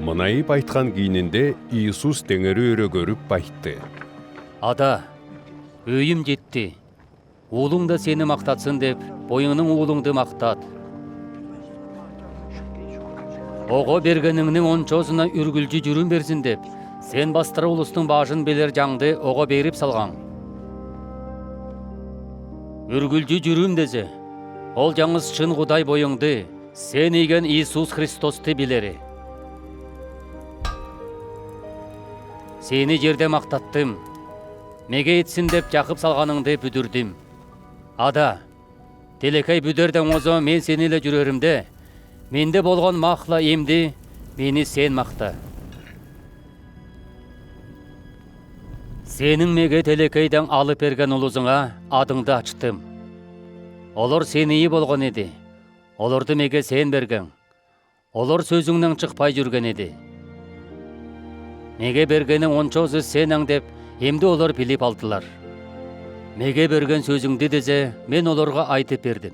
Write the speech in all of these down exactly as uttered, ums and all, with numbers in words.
Мынаипп айтхан киининде Иисус Теңир Өөре көрүп айтты: «Ада, өөйүм йитти. Уулуң да Сени мактатсын деп, Бойыңнуң Уулуңду мактат. Ого бергениңниң ончозуна үргүлчү чүрүм берзин деп, Сен бастыра улустуң бажын билир чаңды ого берип салгаң. Үргүлчү чүрүм дезе, ол чаңгыс чын Кудай Бойыңды, Сен ийген Иисус Христосты билери. Сени черде мактаттым. Меге этсин деп чакып салганынгды бүдүрдүм. Ада, телекей бүдерден озо мен Сени-ле чүреримде, менде болган мах-ла эмди мени Сен макта. Сениң меге телекейден алып берген улузуңа адыңды ачтым. Олар Сении болган эди. Оларды меге Сен бергең. Олар сөзүңнен чыкпай чүрген эди. Меге бергениң ончозу Сеннең деп эмди олар билип алдылар. Меге берген сөзүңдү дезе мен оларга айтып бердим.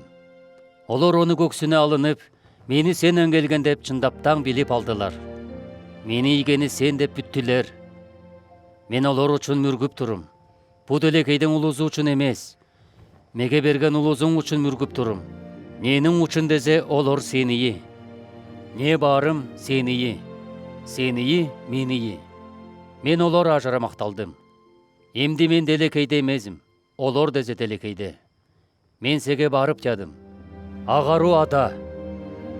Олар ону көөксүне алынып, мени Сеннен келген деп чындаптаң билип алдылар. Мени ийгени Сен деп бүттүлер. Мен олар учун мүргүп турум. Бу телекейдиң улузу учун эмес, меге берген улузуң учун мүргүп турум. Ненің учун дезе олар Сении. Не барым Сении. Сении, мении. Мен олар ажыра макталдым. Эмди мен телекейде эмезим, олар дезе телекейде. Мен Сеге барып чадым. Ағару Ада,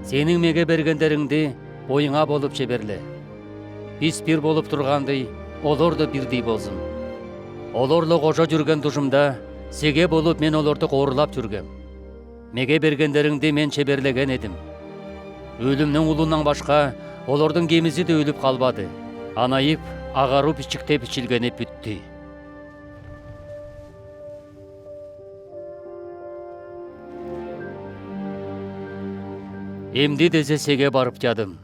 Сениң меге бергендериңди Бойыңа болуп чеберле. Бис бир болуп тургандай, олар да бирдей болзун. Олар-ла кожа чүрген тужумда, Сеге болуп мен оларды коруулап чүргем. Меге бергендериңди мен чеберлеген эдим. Өлүмнің улууннаң башка олардың кемизи де өлүп калбады. Анайып, ағару бичикте бичилгени бүттү. Эмди дезе Сеге барып чадым.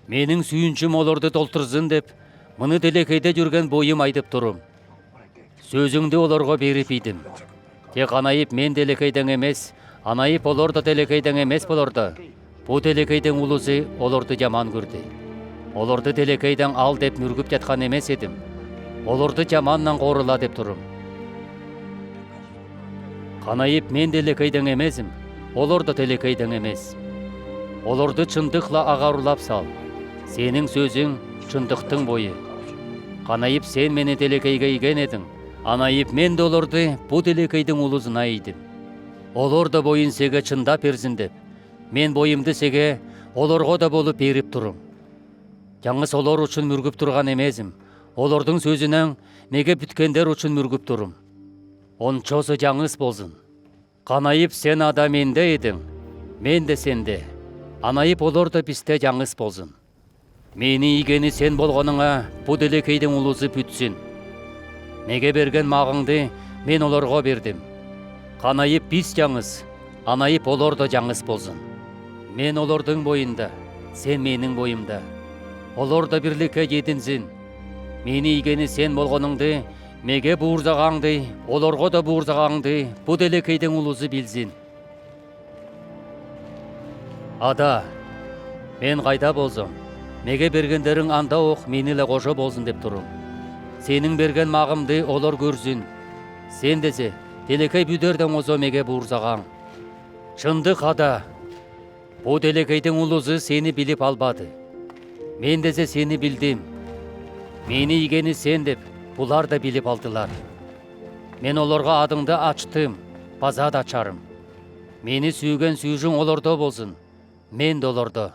Мениң сүйүнчүм оларды толтырзын деп, мыны телекейде чүрген Бойым айтып турум. Сөзүңдү оларга берип ийдим. Тек анайып мен телекейдең эмес, анайып олар да телекейдең эмес боларда, бу телекейдиң улузы оларды чаман кӧрді. Оларды телекейдең ал деп мүргүп чаткан эмес эдим. Оларды чаманнаң корула деп турум. Канайып мен телекейдең эмезим, олар да телекейдең эмес. Оларды чындыхла ағарулап сал. Сенің сөзің чындыхтың бойы. Канайып сен мени телекейге ийген эдиң, анайып мен да оларды бу телекейдиң улузына ийдим. Олар да бойын Сеге чындап берзин деп, мен бойымды Сеге, оларға да болып берип турым. Чаңгыс олар учун мүргүп турган эмезим, олардың сөзінең меге бүткендер учун мүргүп турым. Ончозы чаңгыс болзын. Канайып сен Ада менде эдиң, мен де сенде, анайып олар да бисте чаңгыс болзын. Мени ийгени сен болғаныңа бу телекейдиң улузы бүтсін. Меге берген мағыңды мен оларға бердим. Канайып бис чаңгыс, анайып олар да чаңгыс болзын. Мен олардың бойында, сен менің бойымда. Олар да бирликке чединзин. Мени ийгени сен болғаныңды, меге буурзағаңды, оларға да буурзағаңды бу телекейдиң улузы билзин. Ада, мен қайда болзам, меге бергендерің анда ох мени-ле қожа болзын деп турым. Сенің берген мағымды олар көрзін. Сен дезе, телекей бүдерден оза меге буурзағаң. Чындых Ада, бу телекейдиң улузы сени билип албады. Мен дезе сени билдим. Мени ийгени сен деп, булар да билип алдылар. Мен оларға адыңды ачтым, паза да ачарым. Мени сүйген сүйжің оларда болзын, мен де оларда.